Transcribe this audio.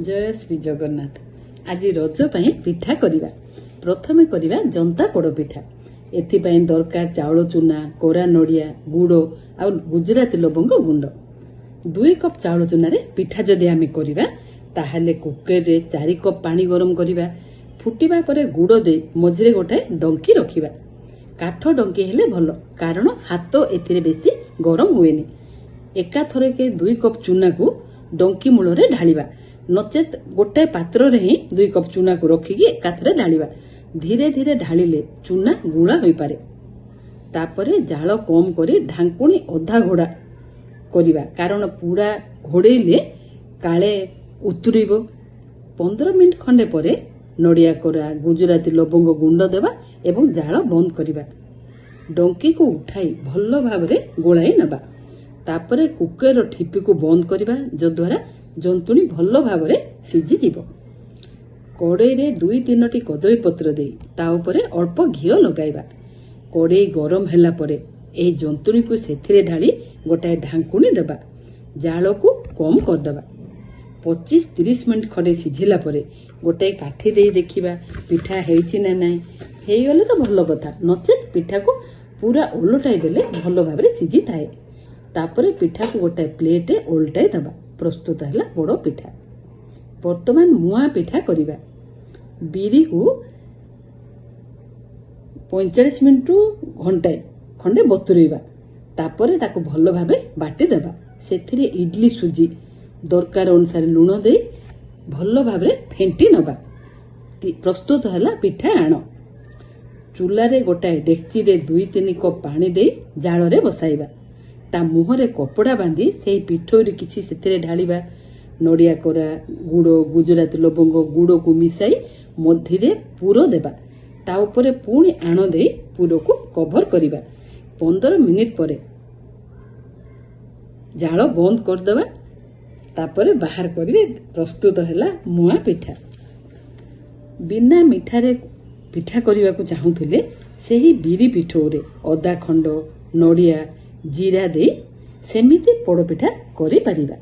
ଜୟ ଶ୍ରୀ ଜଗନ୍ନାଥ। ଆଜି ରଜ ପାଇଁ ପିଠା କରିବା। ପ୍ରଥମେ କରିବା ଜନ୍ତା ପୋଡ଼ପିଠା। ଏଥିପାଇଁ ଦରକାର ଚାଉଳ ଚୁନା, କୋରା ନଡ଼ିଆ, ଗୁଡ଼ ଆଉ ଗୁଜୁରାତି ଲବଙ୍ଗ ଗୁଣ୍ଡ। 2 କପ୍ ଚାଉଳ ଚୁନାରେ ପିଠା ଯଦି ଆମେ କରିବା, ତାହେଲେ କୁକରରେ 4 କପ୍ ପାଣି ଗରମ କରିବା। ଫୁଟିବା ପରେ ଗୁଡ଼ ଦେଇ ମଝିରେ ଗୋଟାଏ ଡଙ୍କି ରଖିବା। କାଠ ଡଙ୍କି ହେଲେ ଭଲ, କାରଣ ହାତ ଏଥିରେ ବେଶୀ ଗରମ ହୁଏନି। ଏକାଥରକେ 2 କପ୍ ଚୁନାକୁ ଡଙ୍କି ମୂଳରେ ଢାଳିବା, ନଚେତ ଗୋଟାଏ ପାତ୍ରରେ ହିଁ 2 କପ୍ ଚୁନାକୁ ରଖିକି ଏକାଥରେ ଢାଳିବା। ଧୀରେ ଧୀରେ ଢାଳିଲେ ଚୁନା ଗୁଳା ହୋଇପାରେ। ତାପରେ ଜାଳ କମ୍ କରି ଢାଙ୍କୁଣୀ ଅଧା ଘୋଡ଼ା କରିବା, କାରଣ ପୁରା ଘୋଡ଼େଇଲେ କାଳେ ଉତୁରିବ। 15 ମିନିଟ୍ ଖଣ୍ଡେ ପରେ ନଡ଼ିଆ କୋରା, ଗୁଜୁରାତି ଲବଙ୍ଗ ଗୁଣ୍ଡ ଦେବା ଏବଂ ଜାଳ ବନ୍ଦ କରିବା। ଡଙ୍କିକୁ ଉଠାଇ ଭଲ ଭାବରେ ଗୋଳାଇ ନେବା। ତାପରେ କୁକରର ଠିପିକୁ ବନ୍ଦ କରିବା, ଯଦ୍ୱାରା ଜନ୍ତୁଣୀ ଭଲ ଭାବରେ ସିଝିଯିବ। କଡ଼େଇରେ 2 3ଟି କଦଳୀ ପତ୍ର ଦେଇ ତା ଉପରେ ଅଳ୍ପ ଘିଅ ଲଗାଇବା। କଡ଼େଇ ଗରମ ହେଲା ପରେ ଏହି ଜନ୍ତୁଣୀକୁ ସେଥିରେ ଢାଳି ଗୋଟାଏ ଢାଙ୍କୁଣୀ ଦେବା। ଜାଳକୁ କମ୍ କରିଦେବା। 25 30 ମିନିଟ୍ ଖଣ୍ଡେ ସିଝିଲା ପରେ ଗୋଟାଏ କାଠି ଦେଇ ଦେଖିବା ପିଠା ହେଇଛି ନା ନାହିଁ। ହେଇଗଲେ ତ ଭଲ କଥା, ନଚେତ୍ ପିଠାକୁ ପୁରା ଓଲଟାଇ ଦେଲେ ଭଲ ଭାବରେ ସିଝିଥାଏ। ତାପରେ ପିଠାକୁ ଗୋଟାଏ ପ୍ଲେଟରେ ଓଲଟାଇ ଦେବା। ପ୍ରସ୍ତୁତ ହେଲା ପୋଡ଼ ପିଠା। ବର୍ତ୍ତମାନ ମୁଆଁ ପିଠା କରିବା। ବିରିକୁ 45 ମିନିଟରୁ ଘଣ୍ଟାଏ ଖଣ୍ଡେ ବତୁରେଇବା। ତାପରେ ତାକୁ ଭଲ ଭାବେ ବାଟିଦେବା। ସେଥିରେ ଇଡଲି ସୁଜି, ଦରକାର ଅନୁସାରେ ଲୁଣ ଦେଇ ଭଲ ଭାବରେ ଫେଣ୍ଟି ନେବା। ପ୍ରସ୍ତୁତ ହେଲା ପିଠା ଆଣ। ଚୁଲାରେ ଗୋଟାଏ ଡେକ୍ଚିରେ 2 3 କପ୍ ପାଣି ଦେଇ ଜାଳରେ ବସାଇବା। ତା ମୁହଁରେ କପଡ଼ା ବାନ୍ଧି ସେହି ପିଠଉରେ କିଛି ସେଥିରେ ଢାଳିବା। ନଡ଼ିଆ କୋରା, ଗୁଡ଼, ଗୁଜୁରାତି ଲବଙ୍ଗ ଗୁଡ଼କୁ ମିଶାଇ ମଝିରେ ପୁର ଦେବା। ତା ଉପରେ ପୁଣି ଆଣ ଦେଇ ପୁରକୁ କଭର କରିବା। 15 ମିନିଟ୍ ପରେ ଜାଳ ବନ୍ଦ କରିଦେବା। ତାପରେ ବାହାର କରିବେ। ପ୍ରସ୍ତୁତ ହେଲା ମୁଆଁ ପିଠା। ବିନା ମିଠାରେ ପିଠା କରିବାକୁ ଚାହୁଁଥିଲେ ସେହି ବିରି ପିଠଉରେ ଅଦା ଖଣ୍ଡ, ନଡ଼ିଆ, ଜିରା ଦେଇ ସେମିତି ପୋଡ଼ପିଠା କରିପାରିବା।